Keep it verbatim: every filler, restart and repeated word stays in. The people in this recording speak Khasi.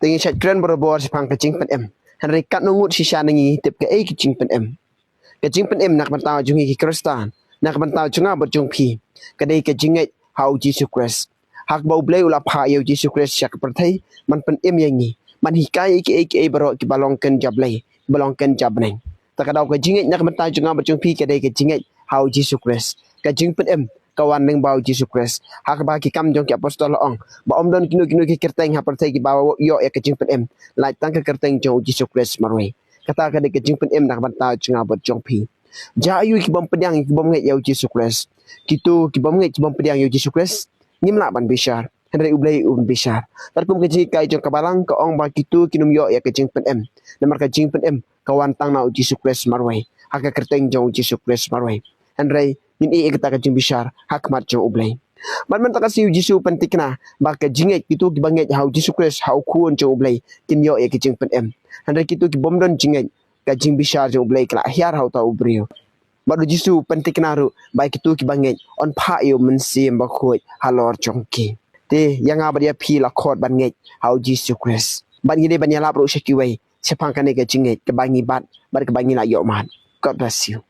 Ngi shait kren barabor shaphang ka jingpynim. Hynrei katno ngut shisha na ngi tip kaei ka jingpynim? Ka jingpynim na ka bynta jong ngi ki Khristan, na ka bynta jong nga bad jong phi, ka dei ka jingngeit ha U Jisu Khrist. Ha kaba U Blei u la phah ïa U Jisu Khrist sha ka pyrthei ban pynim ïa ngi, ban hikai ïa kiei kiei baroh kiba long kynja blei, kiba long kynja bneng. Ta ka daw ka jingngeit na ka bynta jong nga bad jong phi ka dei ka jingngeit ha U Jisu Khrist. Ka jingpynim ka wan lyngba U Jisu Khrist. Ha kaba ki Kam jong ki Apostol la ong ba ym don kino kino ki kyrteng ha pyrthei kiba ïoh ïa ka jingpynim, lait tang ka kyrteng jong U Jisu Khrist marwei. Kata ka dei ka jingpynim na ka bynta jong nga bad jong phi. Jia aïu ki bym pdiang, ki bym ngeit ïa U Jisu Khrist? Kito ki bym ngeit, ki bym pdiang ïa U Jisu Khrist, ngim lah ban bishar. Hynrei U Blei un bishar. Katkum ka jinghikai jong ka Balang ka ong ba kito kin ym ïoh ïa ka jingpynim, namar ka jingpynim ka wan tang na U Jisu Khrist marwei, ha ka kyrteng jong U Jisu Khrist marwei. Hynrei ngin ïoh ïa kata ka jingbishar ha khmat jong U Blei. Bad mynta ka sngi U Jisu u pynthikna ba ka jingngeit, kito kiba ngeit ha U Jisu Khrist, ha U Khun jong U Blei, kin ïoh ïa ka jingpynim. Hynrei kito ki bym don jingngeit, ka jingbishar jong U Blei ka la hiar ha uta u briew. Bad U Jisu u pynthikna ruh ba kito kiba ngeit un phah ïa U Mynsiem Bakhuid halor jong ki. Te ïa nga bad ïa phi la khot ban ngeit ha U Jisu Khrist. Bad ngi dei ban ïalap ruh sha kiwei shaphang kane ka jingngeit kaba ngi bat bad kaba ngi la ïoh mad. God bless you.